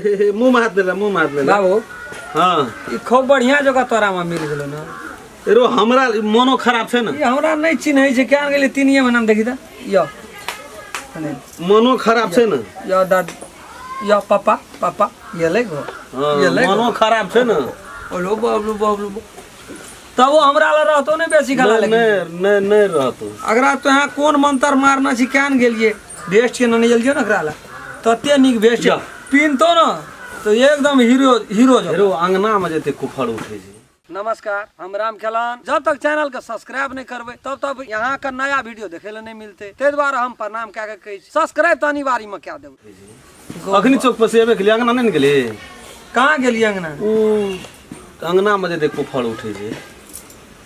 हे मुंह में हाथ देला, मुंह में हाथ देला। बाबू हाँ ई खूब बढ़िया जगह तोरा में मिल गेलो ना। एरो हमरा मनो खराब छै ने। ई हमरा नहीं चिन्है छै, केहन गेलै 3 महीना में देखी त यो कने मनो खराब छै ने। यो दादी यो पापा पापा ये ले गो। हाँ, ये ले मनो खराब छै ने। ओलो बबलू बबलू तब वो हमरा लग रहतो नहीं बेसी खाला, नहीं लेकिन नहीं नहीं नहीं रहतो। अगरा तो यहाँ कोन मंत्र मारना छी केहन गेलिए बेस्ट के नहीं गेलिए ना एकरा ला तते नीक बेस्ट जा। पीनतो ना तो एकदम हीरो हीरो जो। हेरो अंगना में जते कुफड़ उठे छै। नमस्कार, हम राम खेलान। जब तक चैनल के सब्सक्राइब नहीं करबे तब तक यहाँ का नया वीडियो देखे ला नहीं मिलते, ते द्वारा हम प्रणाम कए के कहै छी सब्सक्राइब तो अनिवार्य में कए देबै। अखनी चौक पर से एबे केलियै, अंगना नहीं ने गेली? कहाँ गेली अंगना? उ अंगना में जते कुफड़ उठे छै,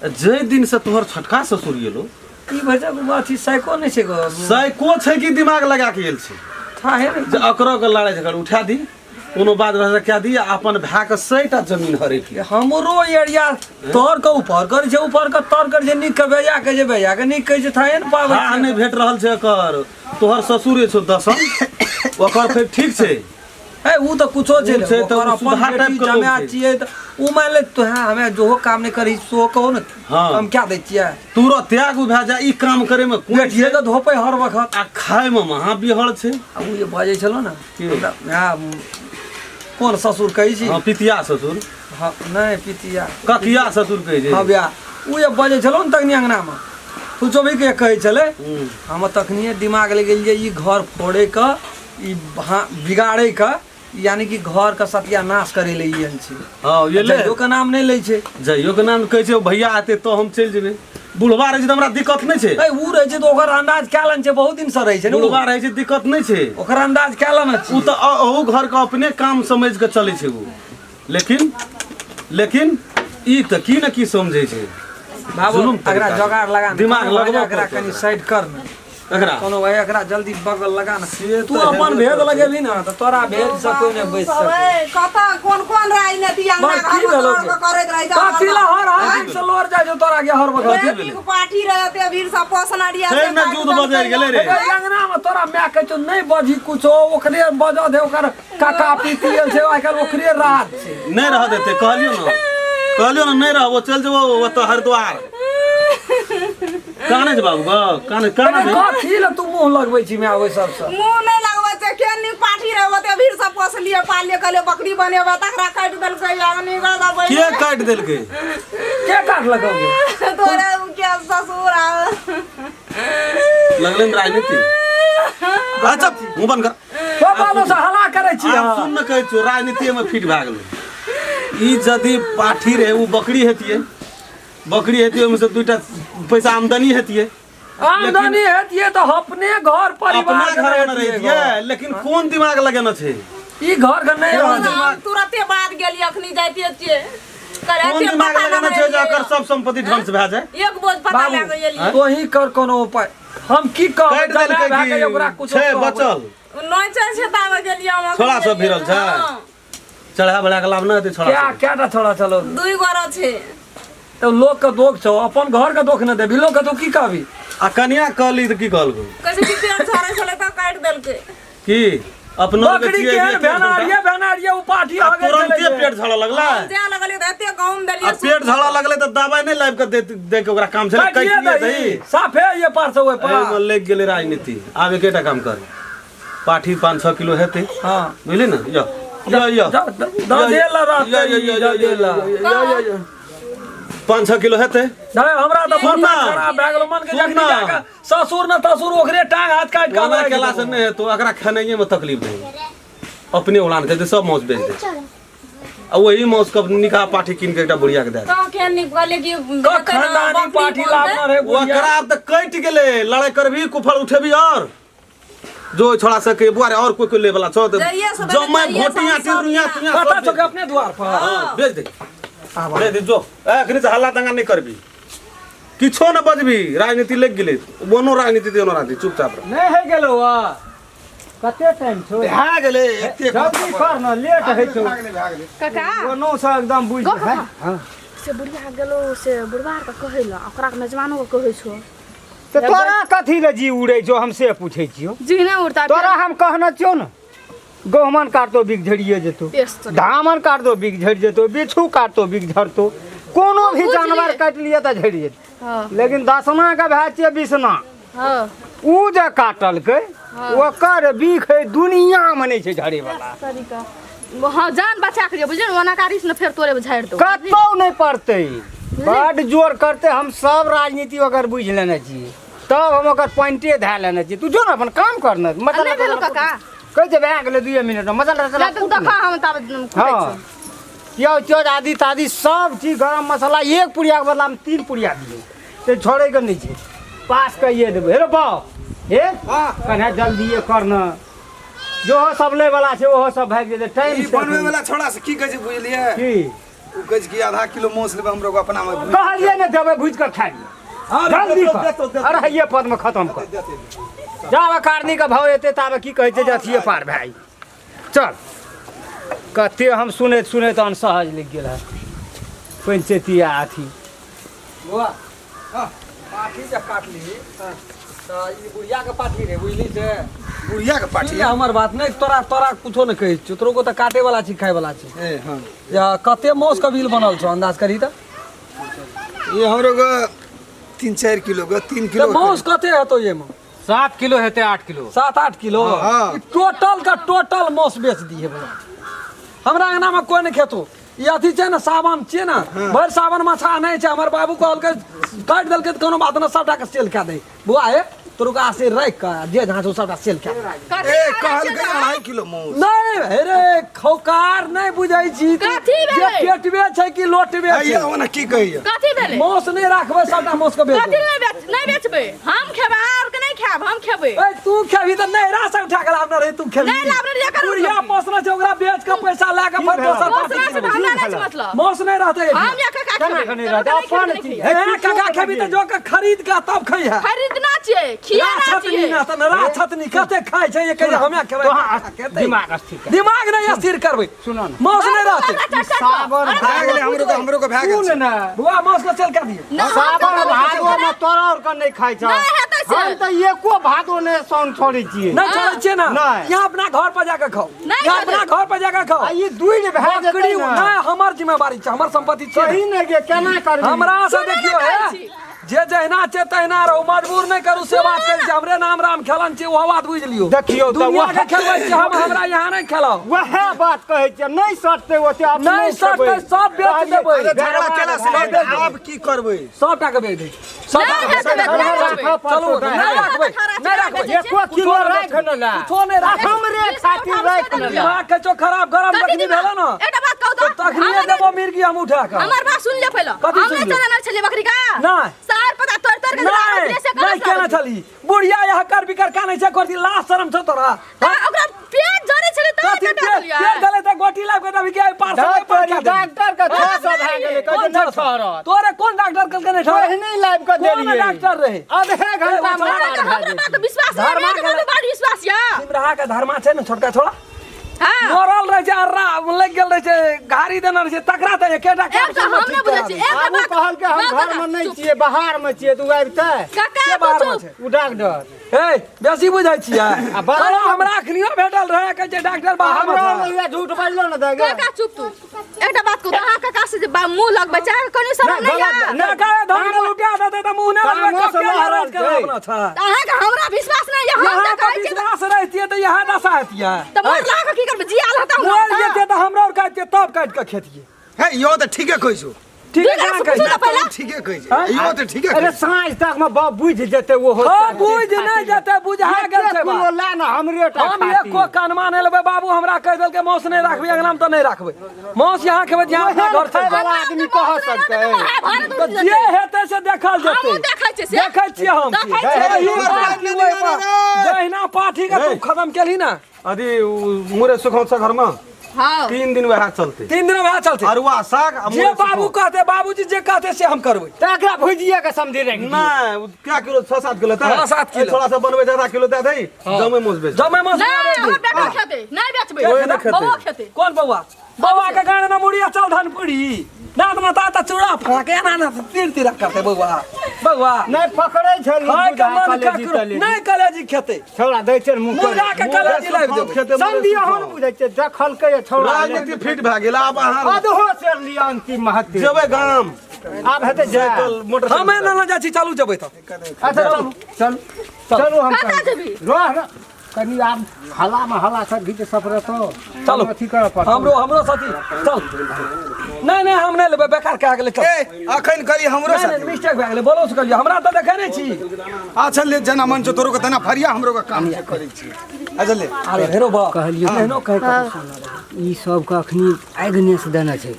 जै दिन से तोहर छोटका ससुर गेलो ई भजक अथी साइको नहीं छै गो। साइको छै कि दिमाग लगा के गेल छै? थाहे नहीं। जे अकरो के लड़ाई झगड़ उठा दी, कोनो बात भाषा कए दी, आ अपन भाय के 100टा जमीन हड़पि ली। हमरो एरिया तर के ऊपर करै छै, ऊपर के तर करै छै, नीक के बेजा के जे बेजा के नीक कहै छै, थाहे ने पाबै हा छै। नहि भेट रहल छै एकर। तोहर ससुरे छौ दसम, ओकर फेर ठीक छै। ए उ तऽ कुछो छै उ छै तऽ ओकर उ अपन सुधा बेटी टाइप के लोग जमाए छै। छियै तऽ उ मानि ले तोहे हमे जोहो काम नहि करी सो कहो ने। हाँ। हम क्या दै छियै? तुरंत त्याग भए जाए ई काम करे में कोन बेटिए के धोपै हर वखत। आ खाय में महा बिहड़ छै। आ उ जे बजै छलो ने, के? हमरा, हाँ, कोन ससुर कहै छी? हाँ, पितिया ससुर। हाँ, नहि पितिया। ककिया ससुर कहै छै। हाँ, बिया। उ जे बजै छलो ने तखनी अंगना में, कुछो भी के कहै छलै, हम तखनिए दिमाग लग गेल जे ई घर फोड़े के, ई बिगाड़े के, यानी कि घर के सत्यानाश करे ले ई छै। हाँ, ये ले। जइयो के नाम नहीं लै छै। जइयो के नाम कहै छै, भैया आते तो हम चलि जेबै। बुढ़वा रहै छै तऽ हमरा दिक्कत नहि छै। ए, उ रहै छै तऽ ओकर अंदाज कए लन छै, बहुत दिन से रहै छै ने उ। बुढ़वा रहै छै दिक्कत नहि छै। ओकर अंदाज कए लन छै। उ तऽ अहू घर के अपने काम समझ के चलै छै उ। लेकिन लेकिन ई तऽ की ने की समझै छै। बाबू, जुलुम एकरा तरीका। जोगाड़ लगा ने। दिमाग कोनो लगबऽ एकरा पड़तौ कनि एकरा। साइड कर ने। एकरा? कोनो भाई एकरा जल्दी बगल लगा ने। से तू तऽ अपन हेबे भेद करतौ। लगेबही ने तऽ तोरा भेद से कोई नहि बचि सकै। कतऽ कोन कोन राजनीति अंगना बस, की घर में भेलौ तोड़ के करैत रहै छै। कथी ला हर हर दिन से लोर जाइ छौ तोरा के हर वखत? बेटीक पार्टी रहै ते भीड़ सब पोसना रिया फेर ने दूध बजरि गेलै रे। ए, अंगना में तोरा माय कहै छौ नहि बजही कुछो, ओकरे बजऽ दे, ओकर काका पीती छै, आइ काल्हि ओकरे राज छै। नहि रह देतै, कहलियौ ने, कहलियौ ने नहि रहबो, चलि जेबो ओतऽ हरिद्वार। कानै छै बाबू गो, कानै, कानै अरे छै। कथी लए तू मुँह लगबै छी माय ओहि सबसँ? मुँह नहि लगबै छै, केहन नीक पाठी रहै ओते भीड़ सब पोसलियै पाललियै, कहलियै बकरी बनेबै, तकरा काटि देलकै, अग्नि के काटि देलकै? के काटलकौ गे? तोरे के ससुर आ लगलै ने राजनीति। अच्छा मुँह बंद कर। सब बाबू से हल्ला करै छी आब अहाँ। सुन ने कहै छियौ, राजनीतिए में फिट भए गेलै। ई यदि पाठी रहै ओ बकरी हेतियै, बकरी हेतियै, ओहिमे से 2टा पैसा आमदनी हेतियै। आमदनी हेतियै तऽ अपने घर परिवार अपना के घर में रहितियै रहितियै, लेकिन कोन दिमाग लगेने छै? ई घर के नहि कोन होय। दिमाग? तुरते बाद गेलियै, अखनी जाइते छियै। कोन दिमाग लगेने छै जे एकर सब संपत्ति ध्वंस भए जाय? एक बोझ पता लए के एलियै। तोही कर कोनो उपाय। हम की कहबै? काटि देलकै जमाए भए कि गेलै, ओकरा कुछो छै कहबै। बचल? नहि छै, छै ताबे गेलियै हम। छोड़ा सब भिड़ल छै? हाँ। चढ़ा बढ़ा के लाभ नहि हेतै छोड़ा क्या सब। क्या छोड़ा चलो? 2 गोरा छै। तऽ लोक के दोख छौ, अपन घर के दोख नहि देबी, लोक के तू की कहबी? आ कनिया कहली तऽ की कहलकौ? कहै छै कि पेड़ झड़ै छलै तऽ काटि देलकै। की अपनो के बकरी छियै केहन जे पेट भेनारिये झड़ता? भेनारिये उ पाठी आ आ गेल तुरन्ते छलै जे। पेट झड़ऽ लगलै? हम जाय लगलियै तऽ एते गहूँम देलियै। आ पेट झड़ऽ लगलै तऽ दबाइ नहि लाबि कऽ दे के ओकरा काम छलै, काटिए काटिए दही। दही। साफे ये पार से ओहि पार। एहिमे लागि गेलै राजनीति। आब एकेटा काम कर, पाठी 5-6 किलो हेतै। हाँ। बुझली ने? यो यो यो। दऽ देला रहतै, यो, यो, यो, दऽ यो, देला। यो, यो, यो, यो। 5-6 किलो हेतै। नहीं, हमरा तऽ सुन माथा ना। खराब भए गेल, मन के सुन जखनी ना। जाके ससुर न तसुर ओकरे टांग हाथ काटि कऽ ओना हमरा केला से नहि हेतौ, एकरा खेनाइए में तकलीफ नहीं, अपने उड़ान के सब माउस बेच दे आ वही माउस के निकाह पाठी कीन के एकटा बुढ़िया के दे दे। तऽ केहन नीक कहलियै कि क खानदानी पाठी लाबना रहे बुढ़िया। ओकरा आब तऽ कटि गेलै, लड़ाइ करबी कुफल उठेबी और जो छोड़ा सके बुआ रे और कोई कोई ले वाला छौ तऽ जइए से जमै जइए से घोटिया हम सब टिरुनिया ना। तुनिया कतऽ सब छौ के अपने द्वार पर? हाँ, बेच दे। बेच दे जो। ए, एखनी से हल्ला दंगा नहीं करबी, किछो न बजबी, राजनीति लग गेलै, ओनो राजनीति तेनो राजनीति, चुपचाप रह। नहि होइ गेलौ आ कते टाइम छौ? भए गेलै एते जल्दी कर न, लेट होइ छौ। काका कोनो से एकदम बुझि गो काका। हाँ। से बुढ़िया गेलो से बुढ़वा के कहै लए, ओकरा के मेजबानो के कहै छौ। तऽ तोरा कथी लए जी उड़ै छौ, हम से पूछै छियौ। जी नहि उड़ता। तोरा हम कहने छियौ ने। गहुमन काटतो बिख झड़िए जेतो, धामन काटतो बिख झड़ जेतो, बिच्छू काटतो बिख झड़तो, कोनो भी जानवर काटि लिअ तऽ झड़ि जेतै। लेकिन दसमा के भए छियै बिसना, उ जे काटलकै ओकर बिख दुनिया में नहीं छै झड़े वाला। हाँ जान बचा के बुझलियै ने, ओना कारी ने फेर तोरे झाड़ि दौ, कतौ नहीं पड़तै, बड जोर करते। हम सब राजनीति ओकर बुझि लेने छियै, तब हम ओकर पॉइंटे धए लेने छियै। तू जो ने अपन काम कर ने। नहि भेलो काका, कहै छै भए गेलै 2 मिनट में मसाला तसाला। हम ताबे। हाँ प्याज त्याज आदि तादि सब चीज गरम मसाला 1 पुड़िया के बदला में 3 पुड़िया दियौ, से छोड़े के नहीं छै, पास कहिए देबै। हे बाप हे कन्या जल्दिए कर न, जो सब लै वाला छै ओहो सब भागि जेतै टाइम से। बनबै वाला छोड़ा से की कहै छै बुझलियै की? उ कहै छै कि आधा किलो मांस लेबै हमरो अपना में। कहलियै ने देबै भुजि कऽ खाइ लिअ जल्दी कर, अढ़ाइये पद में खत्म कर। जाबे कारनी के भाव एतै ताबे की कहै छै जे अथिये पार भए गेल। चल कते हम सुनैत सुनैत अनसहज लागि गेल है पंचैती आ अथी। बौआ पाठी जे काटली तऽ ई बुढ़िया के पाठी रे, बुझली से बुढ़िया के पाठी। हमर बात नहीं, तोरा तोरा कुछो नहीं कहै छियौ, तोरो को तऽ काटे वाला छी, खाय वाला छी। ए हां या कते मांस के बिल बनल छौ अंदाज करी तऽ? ये हमरो के 3-4 किलो के 3 किलो मांस कते हेतौ ये में? 7 किलो हेतै, 8 किलो, 7-8 किलो। हाँ। टोटल का टोटल मांस बेच दिए बौआ, हमरा अंगना में कोई नहीं खेतो। ई अथी छै ने सावन छियै ने, भरि सावन माछा नहि छै। हमर बाबू कहलकै काटि देलकै तऽ कोनो बात नहि, सबटा के सेल कए दे बौआ। हे तोरो के आशीर्वाद राखि कऽ जे जहाँ छौ सबटा सेल कए दे। ए कहलकै 2.5 किलो मांस। नहीं हे रे खौकार नहीं बुझै छी कथी जे भेलै? पेटबे छै कि लोटबे छै। आइया ओना की कहैया कथी भेलै? मांस नहीं राखबै, सबटा मांस के बेच कथी देबै। नहीं बेच, नहीं बेचबै हम, खेबै और के नहीं खायब, हम खेबै। ए तू खेबही तऽ नैहरा से उठा के लाबने रही, तू खेबही। नहीं लाबने रहियै, एकर बुढ़िया मतलब की? पोसने छै, ओकरा बेच के पैसा लए के फेर दोसर पोसने पार्टी छै तऽ किनबै। हमरा नहि छै मतलब। मांस नहीं रहतै एहिठाम। हम या काका केना खेबै, के नहि तोरा रहतै? नहि खेबै, अपन नहि चीज। खइयै। हे काका खेबही तऽ जो के खरीद के तब खइहे। खरीदना छियै, खियाना राछतनी छियै। ना तऽ राछतनी कते खाइ छै, ये कहिया हमे खेबै। दिमाग स्थिर कर, दिमाग नहीं स्थिर करबै, सुनो ने। मांस नहीं रहतै। सावन भए गेलै हमरो के, हमरो के भए गेल सुन छै। ने बुआ मांस के सेल कए दियै। सावन भादो में तोरा और के नहीं खाइ छौ। नहि हेतै से। हम तऽ एको भादो नहि सौन छोड़ै छियै। नहीं छोड़ै छियै ना, नहि। यहाँ अपना घर पर जाके खाओ, नहि यहाँ खेबै। अपना घर पर जाके खाओ। आ ई दूरि भए जेतै बकरी ने। नहि हमर जिम्मेवारी छै, हमर संपत्ति छै। सही ने गे, केना करबी? हमरा से सुनू ने देखियो कहै हे छी। जे जहिना छै तहिना रहू, मजबूर नहि करू से बात करै छी। हमरे नाम राम खेलन छी, ओहो बात बुझि लियौ। देखियौ तऽ दुनिया के वएह- खेलबै छी हम, हमरा यहाँ नहि खेलाउ। वएह बात कहै छियै, नहि सटतै ओते अपने नहि सटतै, खेबै। सब बेच देबै। अरे झगड़ा केला से नहि, आब की करबै? सबटा के बेच दै छी, सबटा नहि के हेतै, बेच दै नहि छी। बेचबै। चलू नहि राखबै, नहि राखबै, एको किलो राखि ने ला। कुछो नहि राखबै। हमरे खातिर राखि ने ला। दिमाग के छौ खराब, गरम कथी जखनी दिमाग? भेलै ने एकटा बात कहू तऽ तऽ तखनिये हमर- देबो मिर्गी हम उठा कऽ। हमर बात सुन ले पहिले। कथी हम सुन नहि लियौ? चलेने छलियै बकरी का। नहि। सार पता तोड़ तोड़ के नहीं से नहीं केना छली बुढ़िया यहाँ कर बिकर कानै छै करती, लाज शरम छौ तोरा? तऽ ओकरा पेट जरै छलै तऽ कथी कटा पेट देलियै। पेट जलै तऽ गोटी लाबि के देबही कि एहि पार से ओहि पार डॉक्टर कए देबही? डॉक्टर के 600 भए गेलै, कहै छै नहि ठहरत। तोरे कोन डॉक्टर कहलकै नहि ठहरत? ओहने लाबि कऽ कोन देलियै। डॉक्टर रहै? आधे घंटा में ए, अहाँके पार भए हमरा गेल। बात विश्वास नहि, धर्मा अहाँके के- बड़ विश्वास यऽ। सिमराहा के धर्मा छै ने छोटका छोड़ा, हाँ। मरल रहै छै, अर्रा लागि गेल रहै छै, घारी देने रहै छै, तकरा तऽ एकेटा एकटा कैप्सूल हम मे नहि ठीक बुझै करा छी, दै छै। एकटा आबू बात- कहलकै हम बात घर में नहीं चुप। छियै, बाहर में छियै, तू आबितै? काका के तू बाहर में चुप। छै? उ डॉक्टर। ए बेसी बुझै छियै। आ बाहर- तोरा हमरा अखनियो भेटल रहै, कहै छै डॉक्टर बाहर में हमरा छै। लग झूठ बाजलो ने दाइ गे। काका चुप तू। एकटा बात कहू तऽ अहाँ काका से जे मुँह लगबै छै, अहाँके कनि शरम नहि, नहि गलत- यऽ? नहि। काका धन के लुटा देतै तऽ मुँह नहि लगबै, तामस कके लहरल लहरल के छै। अपना छै। तऽ अहाँके हमरा विश्वास नहि यऽ, हम यहाँ तऽ के कहै छियै विश्वास रहितियै तऽ इएह दशा हेतियै। तऽ मरला कऽ की करबै? जियाल हेतै हमरा मरि तऽ? जेतियै तऽ हमरा आओर काटितियै, तब काटि कऽ खेतियै। हे इहो तऽ ठीके कहै छौ। ठीक है, दुनू केना से कहै पूछू छै? तऽ पहिले। ठीके कहै छै, इहो तऽ ठीके अरे कहै छै। साँझ तक में बाप बुझि जेतै ओहो। हँ बुझि नहि जेतै, बुझा गेल छै किलो बात। ला ने हमरे टा हम खातिर। एको कनमा नहि लेबै बाबू, हमरा कहि देलकै मांस नहि राखबै अंगना में तऽ नहि राखबै मांस, यहाँ खेबै तऽ यहाँ अपना घर खाय चलि वाला आदमी कह सकतै? तऽ जे हेतै से देखल जेतै। हमहूँ देखै छियै से। देखै छियै हम। देखै छियै। एही पाठी ओहि पार। जहिना पाठी के तू खत्म केलही ने अथी मुरे सुखौ छै घर में। हाँ। 3 दिन वएह चलते, 3 दिन वएह चलते, अरुआ साग आ जे मुरे बाबू सुखौं। कहते, बाबूजी जे कहते से हम करबै। तऽ एकरा भुजिए के समझी राखि दियौ। नहि, उ क्या किलो? 6-7 किलो तऽ 6-7 किलो। थोड़ा सा बनबै छै, आधा किलो दए दही, जमे मोस बेच। जमे मांस नहि, दे। हमर बेटा खेतै, नहि बेचबै। कोइ नहि खेतै। बौआ खेतै। कोन बौआ? बौआ के गाना ना मुड़िया चल धन पुड़ी नाथ माता त चूड़ा फाके ना ना तीर तीर करते बौआ बौआ नहीं पकड़े छै खाय के मन ककरो नहीं कलेजी खेते छौड़ा दै छै मुँह मुर्गा के कलेजी लाबि देबै समझियो हम बुझै छियै देखलकै छौड़ा राजनीति फिट भए गेल आब अहाँ अधहो सेर लिअ अंतिम महत्व जेबै गाम आब हेतै जाय मोटर हमे ना जाइ छी चलू जेबै तऽ अच्छा चलू चलू चलू हम कतऽ जेबही? रह रह कनी आब हलामे हला सब घीच सब रहतो चलू। अथी करऽ पड़तौ हमरो हमरो साथी चल नहीं नहीं हम नहीं लेबै बेकार कए गेलै चल ए अखन करी हमरो नहीं नहीं साथे मिस्टेक भए गेलै बोलो से कहलियै हमरा तऽ देखै नहि छी अच्छा ले जेना मन छौ तोरो के तेना फरिया हमरो के काम छै करै छी अच्छा ले अरे हेरो बा कहलियौ एहनो कहै के ई सबके अखनी आगि नेस देने छै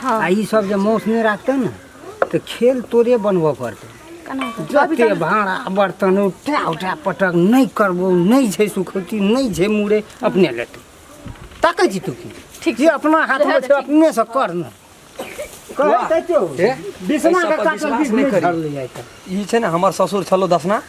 आ ई सब जे मौस नहि राखतै ने तऽ खेल तोरे बनबऽ पड़तै जते भाड़ा बर्तन उठा उठा पटक नहि करबो नहि छै सुखौती नहि छै मुरे अपने लेतै ताकै छी तू की ठीक जे अपना हाथमे छै अपने से कर ने कहै तऽ छौ हे, बिसना एहि के सब पर काटल विश्वास बीच नहि नहि करी। झड़लै आइ तक ई छै ने हमर ससुर छलो दसना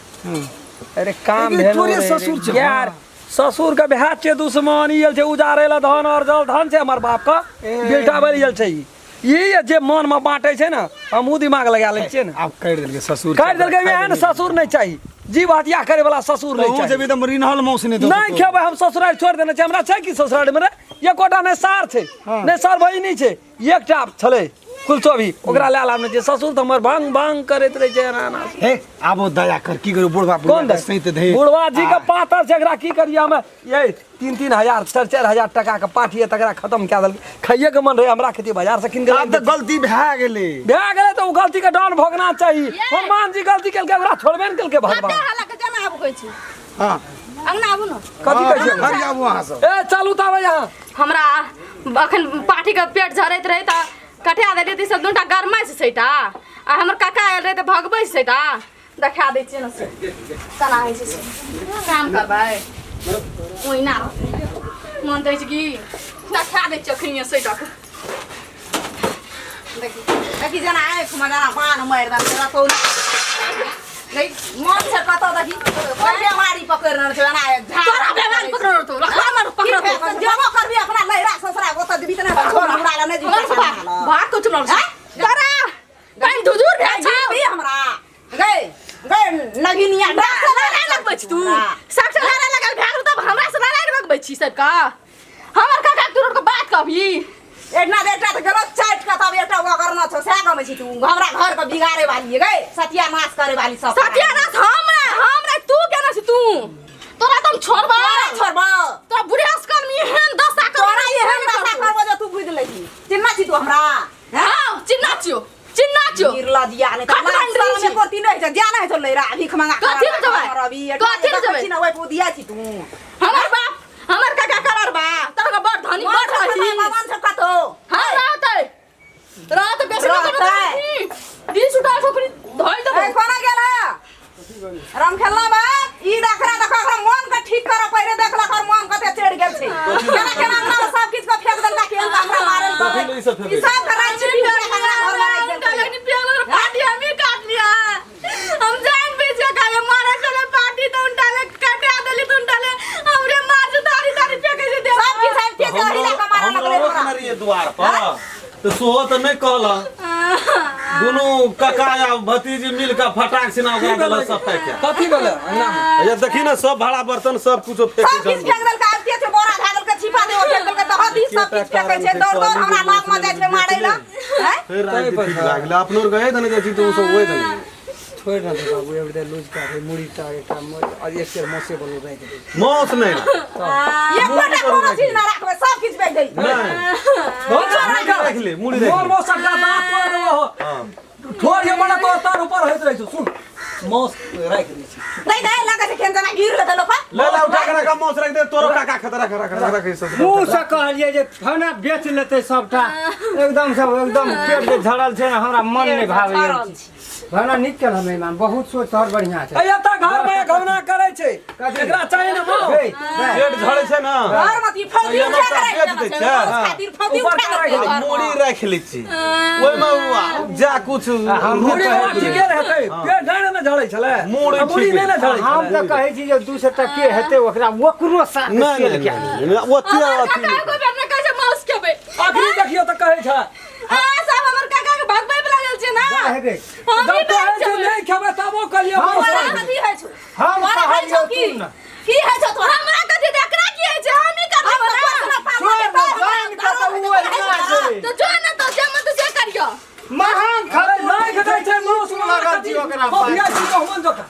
अरे काम लेकिन भेलो तोरे रे, ससुर छौ। यार ससुर के भए छै दुश्मन ई छै उजारे ला धन और जल धन छै हमर बाप के बेटा बनि गेल छै ई ई जे मन में बांटे छै ने हमहूँ दिमाग लगा लै छियै ने आब करि देलकै ससुर काटि देलकै एहन ससुर नहि चाही जीव हत्या करे वाला ससुर नहि तू चाही जेबी तऽ रिनहल मौस नहि देतौ नहि खेबै हम ससुराल छोड़ि देने छियै हमरा छै कि ससुराल मे रे एकोटा नहि सार छै नहि सार बहिनी छै एकटा छलै कुलचो भी ओकरा लए लाबने छै ससुर तऽ हमर भांग भांग करैत रहै छै एना एना हे आबो दया कर की करू बुढ़वा कोन बुढ़वा दे सैत धे बुढ़वा जी के पातर छै एकरा की करियै हम ये 3-3 हजार 4-4 हजार टका के पाठी है तकरा खत्म कए देलकै खाइए के मन रहे हमरा खेती बाजार से कीन के आब तऽ गलती भए गेलै भए गेलै तऽ ओ गलती के डन भोगना चाही हनुमान जी गलती केलकै ओकरा छोड़बे ने केलकै भगवान कते हल्ला के जना आबू कहै छी हँ अंगना आबू ने कथी कहै छै हरि आबू अहाँ सब ए चलू तऽ आबै यहाँ हमरा अखन पाठीके पेट झरैत रहै तऽ कटिया देलियै तऽ ई सब दूटा गरमाइ छै सैटा आ हमर काका आयल रहै तऽ भगबै छै सैटा देखा दै छियै ने से केना होइ छै से काम करबै ओहिना मन तऽ छै कि देखा दै छियै अखनिये सैटाके देखी देखी जेना आँखिमे जेना बाण मारि देने छै रतौ नहीं मन छै कतौ देखी कोई बेमारी पकड़ि रहल छै एना झाड़ तोरा बेमारी पकड़ल रहतौ रखला मार पकड़तौ जेबो करबी अपना लैरा ससुरा ओतऽ देबी तऽ नहि छोड़ हमरा लए नहि हमरा जीतै से भाग को चुमल तोरा पानि धुधुर भेल छौ जीतबी हमरा गै गै नगिनिया हमरा से लड़ाइ लगबै छी तू सबसे लड़ाइ लगल भए गेल तब हमरा से लड़ाइ लगबै छी सबका हमर काका तू के बात कहबी एकना एकटा तऽ गेलो चाटि कऽ तब एकटा ओगरना छौ सएह गमै छी तू हमरा घर के बिगाड़े वाली गै सत्यानाश करे वाली सब सत्यानाश हमरा तू केना छी तू तोरा तऽ हम छोड़बा तोरा छोड़बो तोरा बुढ़िया से कर्म एहन दशा कर तोरा एहन दशा करबो जे तू बुझि लेही चिन्ना छी तू हमरा हाँ चिन्ना छियो चिन्ना छियो निर्लजिया नहि तऽ खतरा लाज शरम छी। एको रत्ती नहि छै ज्ञान होइ छौ लैरा भीख मंगा कथी लए जेबै? कथी लए जेबै? छी ने ओहि पर दिया छी तू हमर बाप हमर काका करर बा तोरा के बड़ धनी बड़ रही भगवान सब कतौ हाँ रहतै रहतै बेसी नहि रहतै। करतै 20 टा छोकरी धोइ ए, देबो कोना गेल है राम खेलना बाप ई देखरा देखा ओकरा मन के ठीक कर पहिले देखलक और मन कते चढ़ गेल छै केना केना अंगना में सब किछ के फेंक देलका के हमरा मारल कथी ले ई सब फेंकै ई सब के राज छी हमरा घर में राखि देलकै। पार्टी हमी काट लिया हम जान बीच के काहे मारे चले पार्टी तो उनटाले काटे आदली तो उनटाले हमरे मार से तारी तारी फेंके से दे सब किछ आबि के चढ़ी लए के मारऽ हम लगलै रहबो हमरा केने रहियै द्वार पर तऽ सोहो तऽ नहि कहल दुनू काका या भतीजी मिल कऽ फटाक सिना ओकरा देलक सब फेंके कथी भेलै अंगना ये देखी ने सब भाड़ा बर्तन सब कुछो फेंकै सब किछ फेंक देलकै आब के छै बोरा धए देलकै छिपा दे फेंक देलकै तऽ हदी सब किछ फेंकै छै दौड़ दौड़ हमरा लग में जाइ छै मारै लए हैं फेर राजनीति ठीक भए गेलै अपनो आर गए देने जाइ छी तऽ ओ सब ओहि देने छोड़ि ना दे बाबू एवढे लूज का मुड़ी टा एकटा और एक सेर मौसे बोलू राखि दे मौस नहि एकोटा कोनो चीज ना राखबै सब किछ बेच दै नहि राखि ले मुड़ी राखि मोर ले मौस का दांत तोड़ देबो हो ठोर ये मने तो तार ऊपर होइत रहै छौ सुन मौस राखि दै छी नहीं नहीं लगे छै केन जना गिर लेतै लोक ले ले उठा के रखा मौस रख दे तोरो काका खतरा रख रख रख ई सब मुँह से कहलियै जे खाना बेच लेतै सबटा एकदम सब एकदम पेट जे झड़ल छै ने हमरा मन नहि भावै भावना नीक केलह मेहमान बहुत सोच तोहर बढ़िया छै ए एतऽ घर में घमना करै छै एकरा चाही ने मौस हे, दे। पेट झड़ै छै ने घर में ई फौजी एना उठा के तऽ राखि बेच दै देने छै, छै हाँ। खातिर फौजी ऊपर उठा राखि के दै राखि मुड़ी राखि लै छी ओहिमे जा कुछ मुड़ी वाला ठीके रहतै पेट नहि ने झड़ै छलै मुड़ी आ मुड़ी ठीक नहि ने झड़ै हम छलै तऽ कहै छी जे 200 टके हेतै ओकरा ओकरो साथ नहि सेल नहि कए नहि, ओते हमर अथी काका नहि। एको बेर नहि कहै छै माउस खेबै अखनी देखियो त कहै छै आ सब हमर काका के भगबै पे लागल छै ना हे गे हम जब ही कहै बैठ छै जेबै। नहीं खेबै तबो कहलिए हम मौस तोरा राखि। कथी होइ छौ हम तोरा होइ छौ कहलियौ की सुन ना। की होइ छौ तोरा हमरा कथी देखरा की होइ छै हम ही करबै हम ना तऽ पागल छोड़ के ना, तोरा जान के तऽ उ ओहिना छै। तो जो ना तो जे मन तो से करियो महान अरे नहीं खेतै छै मौस लगल छी ओकरा पास। कभिया छी गहुमन जकाँ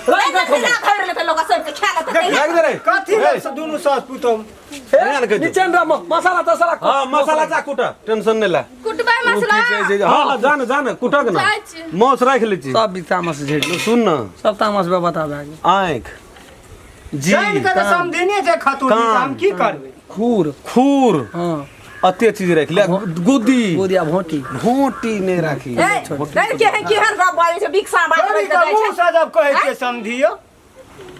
राखि नहीं दे ना खैर लेतै लोक सब के खा लेतै राखि दे रे कथी ए, से दुनू सास पुतोह नहि आन के जो। नीचे रह मसाला तसाला हाँ मसाला जा कुटा टेंशन नहीं ला कुटबै ओ की मसला कहै छै जे- हाँ हाँ जान जान कुटक ना जाइ छी। मांस राखि लै छी सब भी तामस झेड़ सुन ना सब तामस बे बता भए गेल आँखि जी जान के तऽ समधिने छै खतुनी कान। हम की करबै खूर खुर हाँ अते चीज राखि ले गुद्दी गोदिया भोटी भोटी नहि राखी ए नहीं केहन केहन गप बाजै छै बिक्सा बात छोड़ी करैत के जाइ मुँह छै से जब कहै छियै समधियो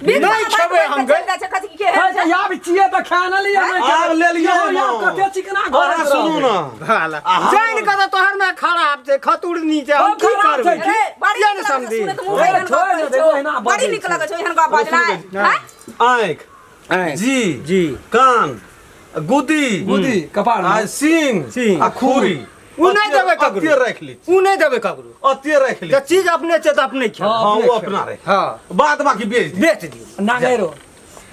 बिक्सा नहीं बात खेबै करैत हम चलि गए। जाइ छै कथी केहन छै आब छियै तऽ खा न लिअ नहि आब ले लियौ यौ, हम। कते चिकना घर अहाँ सुनू ना भाला जान के तऽ तोहर में खराब छै खतुरनी छै हम हम की खराब करबै छै। अरे बड़ी किया नीक ने लगै छै समझी? सुनैत मुँह एहन गप छोड़ि कहै दे, छौ। ओहिना बड़ी बजै नीक लगै छौ एहन गप बजनाइ हैं? आँखि जी जी कान गुदी गुदी कपार आ सींग सींग। आ खुरी उ नहि देबै ककरो। अते राखि ली उ नहि देबै ककरो अते राखि ली जे चीज अपने छै तऽ अपने खेबै हाँ वो अपना रख हाँ बाद बाकी बेच दी बेच दियौ नांगेरो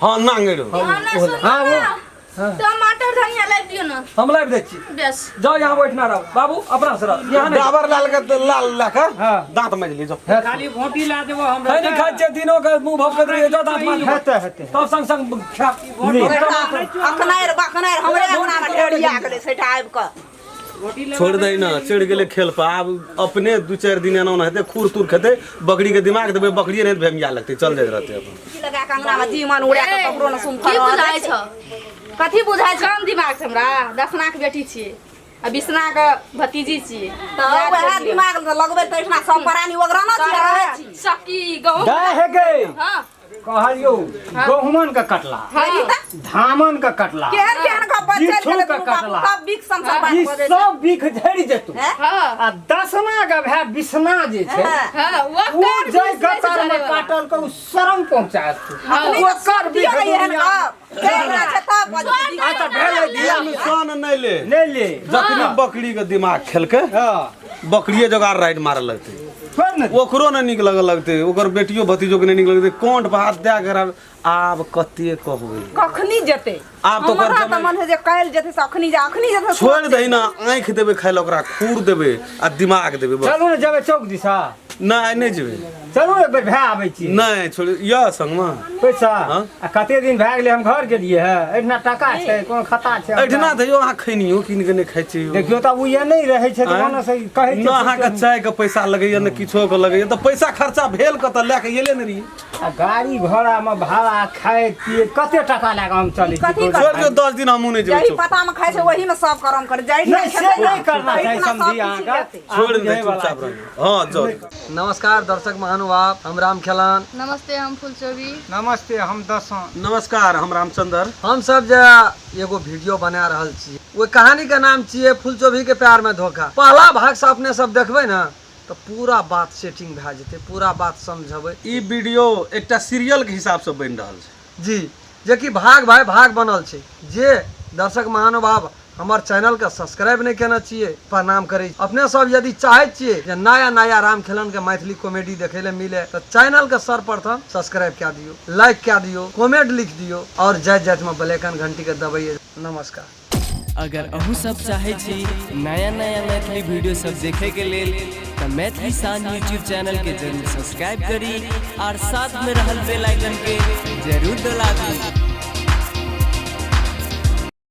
हाँ नांगेरो हाँ ना सुन हाँ, वो। ना टमाटर धनिया लाबि दियौ ना हम लाबि दै छी बेस जाओ यहाँ बैठना रहो बाबू अपना से रह यहाँ नहीं डाबर लाल के लाल ला के हाँ। दांत मज ली जो खाली भोटी ला देबो हमरा खाइ नहीं खाइ छियै दिनो के मुँह भभकैत रहियै जाओ दाँत माजू हेतै हेतै तब संग संग खा अखनारि बखनारि हमरे अंगना में ढेरिया गेलै सैठा आबि कऽ छोड़ दे ना चढ़ गेलै खेल पर आब अपने दू चारि दिन एना ओना हेतै खुर तुर खेतै बकरी के दिमाग देबै बकरिए नहि भेमिया लगतै चल जाइत रहतै अपन की लगा कऽ अंगना में जीवन उड़ा कऽ ककरो ने सुन की बुझाइ छौ कथी बुझाइ छौ कम दिमाग छै हमरा दसना के बेटी छियै आ बिसना के भतीजी छियै तऽ वएह दिमाग लगबै तऽ एहिठिना सब प्राणी ओगराना छियै रहै छी सकी गहूम दाय हे गे हाँ कहलियौ गहुमन के कटला हाँ धामन के कटला केहन केहन गप बजै बिच्छू छलै के दुनू बापू कटला। सब बिख संसर बात ई बजै छै सब बिख झड़ि जेतौ हैं? हाँ आ दसमा के भाय बिसना जे छै हाँ। हाँ उ ओकर जे बिष नहि छै गतर में झड़ैवला। काटल के उ शरम पहुंचायत अखनी तऽ ओकर बिख सुनतियो एहन दुनिया गप केहन रहै छै तब बजै छै। अच्छा भेलै धिया टेंशन नहि ले नहि ले जखनी बकरी के दिमाग खेलकै हाँ बकरिए जोगार राइड मारऽ लगतै छोड़ ने ओकरो नहि नीक लगऽ लगतै ओकर बेटियो भतीजो के नहि नीक लगतै कोंठ पर हाथ दए के आब कते कहबै कखनी जेतै आब तऽ ओकर हमरा तऽ जमाइ- मन है जे काल्हि जेतै से अखनी जा अखनी जेतै से छोड़ि दही ना आँखि देबै खाय लए ओकरा खूर देबै आ दिमाग देबै बस चलू ने जेबै चौक दिशा नहि आइ नहि जेबै चलू एक बेर भए आबै छी नहि छोड़ यऽ संगमे पैसा हाँ? आ कते दिन भए गेलै हम घर गेलियै हे एहिठिना टाका छै कोनो खाता छै हमरा? एहिठिना तऽ यौ अहाँ खैनियो कीन के नहि खाइ छी यौ। देखियौ तब ओ ये नहि रहै छै तऽ ओना से कहै न अहाँके चाय के पैसा लगैया ने किछो के लगैया तऽ पैसा खर्चा भेल कतऽ लए के एले ने रहियै आ गाड़ी घोड़ा मे भाड़ा खाए पिए कते टाका लए कऽ हम चलै छी कथी छोड़ दियौ 10 दिन हमहूँ नहि जेबै जही चौक। पता में खाइ छै वही में सब करम कर जाहि नहि से नहि करना चाही समझी अहाँके छोड़ि दे चुपचाप रहियौ हँ जाउ नमस्कार दर्शक महानुभाव, हम राम खेलान। नमस्ते, हम फुलचोबी। नमस्ते, हम दसों। नमस्कार, हम रामचंद्र। हम सब जे एगो वीडियो बना रहल छी ओहि कहानी के नाम छियै फुलचोभी के प्यार में धोखा। पहला भाग से अपने सब देखबै ने तऽ पूरा बात सेटिंग भए जेतै, पूरा बात समझबै। ई वीडियो एकटा सीरियल के हिसाब से बनि रहल छै जी, जेकि भाग भाई भाग बनल छै। जे दर्शक महानुभाव हमर चैनल के सब्सक्राइब नहीं केने छियै, प्रणाम करै छी। अपने सब यदि चाहै छियै जे नया नया राम खेलन के मैथिली कॉमेडी देखै ले मिले तऽ चैनल के सर्वप्रथम सब्सक्राइब कए दियौ, लाइक कए दियौ, कमेंट लिख दियौ और जाइत जाइत में बेल आइकन घंटी के दबैयै। नमस्कार। अगर अहूँ सब चाहै छी नया नया मैथिली वीडियो सब देखे के लेल तऽ मैथिली शान यूट्यूब चैनल के जरूर सब्सक्राइब करी और साथ में रहल बेल आइकन के जरूर दबा दी।